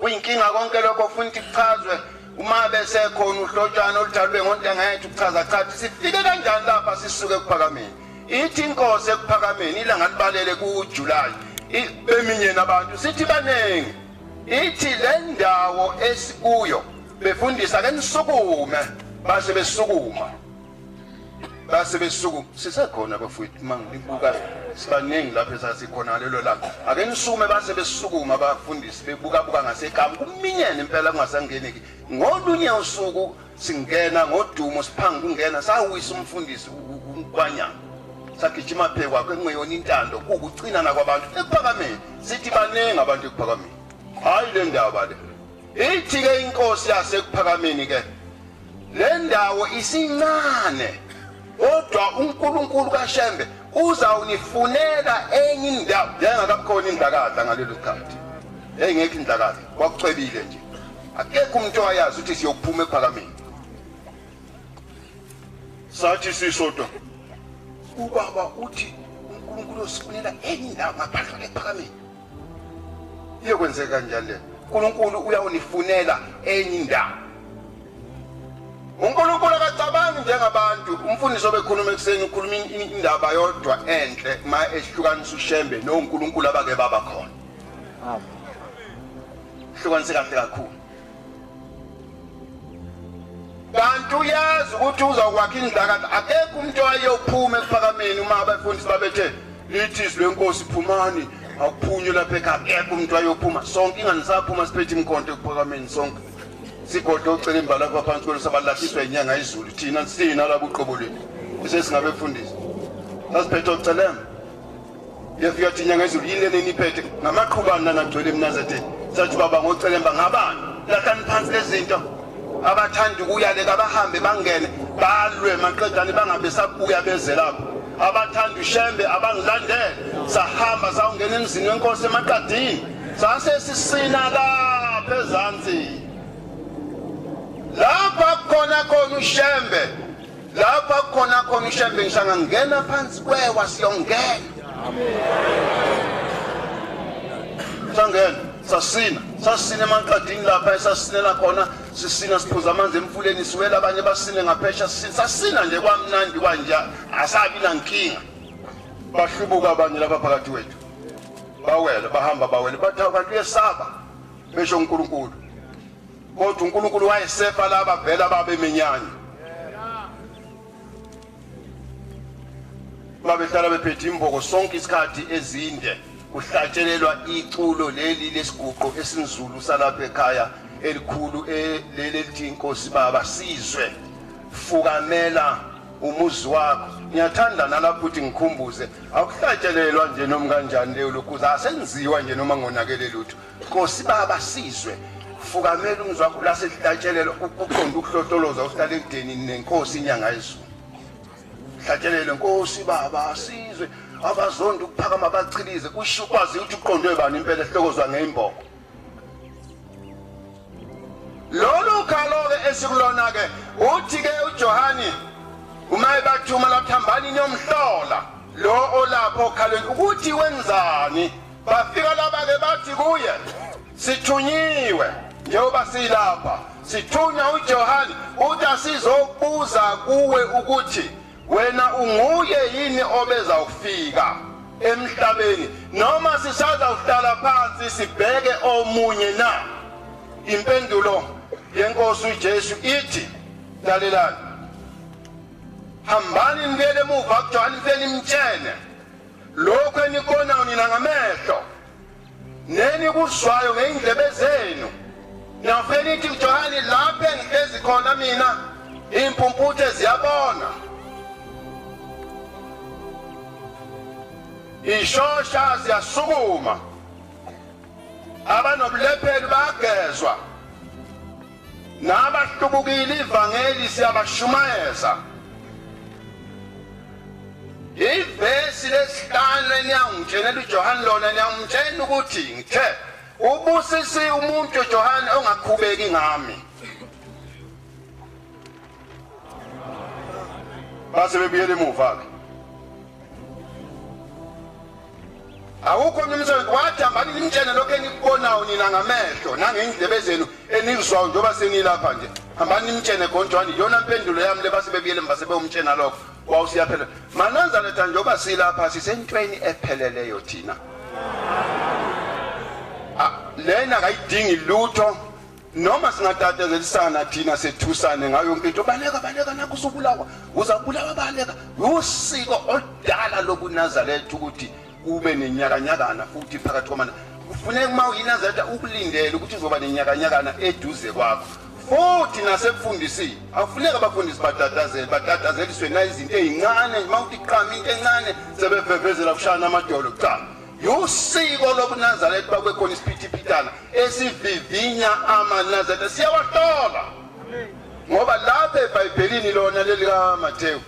Kuyinkinga konke lokho futhi kuchazwe uma bese khona uhlotshana oludalwe ngoNtengethu kuchaza cha sifike kanjani lapha sisuke ekuphakameni. Ithi inkosi ekuphakameni ilanga libalele kuJuly beminyeni abantu sithi baningi. Ithi le ndawo esikuyo befundisa ke nisukume, base besukuma. Base besukuma sisekhona bafowethu mangibuka sibaningi lapha esasikhona lelo langa. Ake nisukume, base besukuma abafundisi bebuka buka ngasekampu kuminyene impela kungasangeneki. Ngolunye usuku singena ngodumo siphanga kungena sawisa umfundisi uNkwanyana. Sagijima phe kwakhe kungeyona intando kukucinana kwabantu ekuphakameni. Sithi baningi abantu ekuphakameni. Hayi le ndaba le. Ithi ke inkosi yasekuphakameni ke le ndawo isincane kodwa uNkulunkulu kaShembe uzawunifunela enye indawo. Yayingakakhona indlakadla ngalelo sikhathi, yayingekho indlakadla, kwakucwebile nje, akekho umuntu owayazi ukuthi siyokuphuma ekuphakameni. Sathi sisodwa ubaba uthi uNkulunkulu usifunela enye indawo ngaphandle ekuphakameni. Iyokwenzeka kanjani le? uNkulunkulu uyawunifunela enye indawo. uNkulunkulu akacabangi njengabantu. Umfundisi obekhuluma ekuseni ukhuluma indaba yodwa enhle ma ehlukanisa uShembe noNkulunkulu abake baba khona. Hlukanise kahle kakhulu. Kanti uyazi ukuthi uzokwakha indlakadla. Akekho umuntu owayeyophuma ekuphakameni uma abafundisi babethe lithi izwi lenkosi phumani, akuphunywe lapha ekhaya. Akekho umuntu owayeyophuma. Sonke ingane saphuma siphethe imikhonto ekuphakameni sonke. Sigodla ocelemba lapha phansi kwelo sabalahliswa inyanga izulu. Thina sina lapha uqobo lwethu esesingabefundisi sasiphethe ocelemba. Yafika thi inyanga izulu yini lena eniphethe ngamaqhubane nanagcwele eMnazaretha. Sathi baba ngocelemba ngabani lahlani phansi lezinto. Abathanda ukuyaleka abahambe bangene balwe maqedane bangabe sabuya beze lapho. Abathanda uShembe abangilandele. Sahamba sawungena emzini wenkosi emaqadini, sase sisina lapha ezansi lapha khona khona uShembe, lapha khona khona uShembe. Ngisho ngena phansi kwewa siyongena. Sangena sasina, sasina emaqadini lapha esasinela khona, sisina siphuza amanzi emfuleni siwela abanye basine ngaphesha, sasina nje kwamnandi kwanje asabi nankinga. Bahlubuka abanye lapha phakathi wethu, bawela bahamba bawela bathi abantu uyesaba besho uNkulunkulu. Kodwa uNkulunkulu wayesefa laba vela babeminyanya, babehlala bephethe imboko sonke isikhathi ezinde, kuhlatshelelwa iculo leli lesiguqo esinzulu salapha ekhaya elikhulu leli elithi inkosi baba sizwe fukamela umuzi wakho. Ngiyathanda nalapho ukuthi ngikhumbuze akuhlatshelelwa nje noma kanjani leyo lokhuza asenziwa nje noma ngonakele lutho. Nkosi baba sizwe fukamela umuzi wakho, lasehlatshelelwa ukuqonda ukuhlotoloza uhlale ekudeni nenkosi inyanga yezulu. Hlatshelelwe Nkosi baba sizwe abazonda ukuphakama bachilize, kusho ukwazi ukuthi uqondwe bani impela ehlokozwa ngeimboko. Lolu khalo ke esikulona ke uthi ke uJohani uma ebathuma lapha hambani niyomhlola lo olapho okhalweni ukuthi wenzani. Bafika laba ke bathi kuye sithunyiwe njengoba silapha, sithunywa uJohani uthi asizobuza kuwe ukuthi wena unguye yini obeza ukufika emhlabeni noma sisazawuhlala phansi sibheke omunye na? Impendulo yenkosi uJesu ithi lalelani, hambani nibuyele emuva kuJohani nifike nimtshene lokho enikubonayo nina ngamehlo nenikuzwayo ngey'ndlebe zenu. Niyafike nithi kuJohani lapha engihlezi khona mina iy'mpumputhe ziyabona, ishosha ziyasukuma, abanobulephelo bayagezwa, nabahlubukile ivangeli siyabashumayeza. Ivesi lesihlanu eniyangitshenela uJohani lona, niyangitshela ukuthi ngithe ubusisi umuntu Johani ongakhubeki ngami. Base bebuyela emuva ke. Awukho omnye umsebenzi. Wathi hambani nimtshene lokho enikubonayo nina ngamehlo nangendlebe zenu enikuzwayo njengoba senilapha nje. Hambani nimtshene khona uJohane. Iyona mpendulo yami le, basebebuyele emva sebeyomtshena lokho. Wawusiyaphela. Manazaretha njengoba silapha sisentweni epheleleyo thina. Lena akayidingi lutho. Noma singatatazelisana thina sethusane ngayo yonke into, baleka baleka nakho usubulawa, uzabulawa, baleka. Usiko oludala lobuNazaretha ukuthi kube nenyakanyakana futhi phakathi kwamana. Kufuneka uma uyiNazaretha ukulindele ukuthi uzoba nenyakanyakana eduze kwakho. Futhi nasekufundisini akufuneka abafundisi batatazele, batatazeliswe na izinto ey'ncane. Uma uthi qama into encane sebevevezela kushayana amadolo. Cha, yusiko lobuNazaretha bakube khona isiphithiphithana esivivinya amaNazaretha. Siyawahlola ngoba lapha eBhayibhelini lona lelikaMathewu,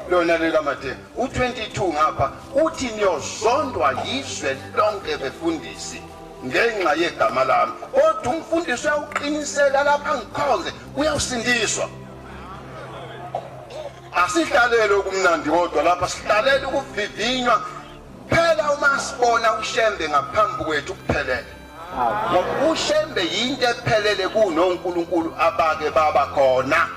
lona lelikaMathewu u22 ngapha uthi niyozondwa yizwe lonke befundisi ngenxa yegama lami, kodwa umfundisi uyawuqinisela lapha ngikhonze uyawusindiswa. Asihlalele okumnandi kodwa lapha, sihlalele ukuvivinywa. Phela uma sibona uShembe ngaphambi kwethu kuphelele, ngoba uShembe yinto ephelele kunoNkulunkulu abake baba khona.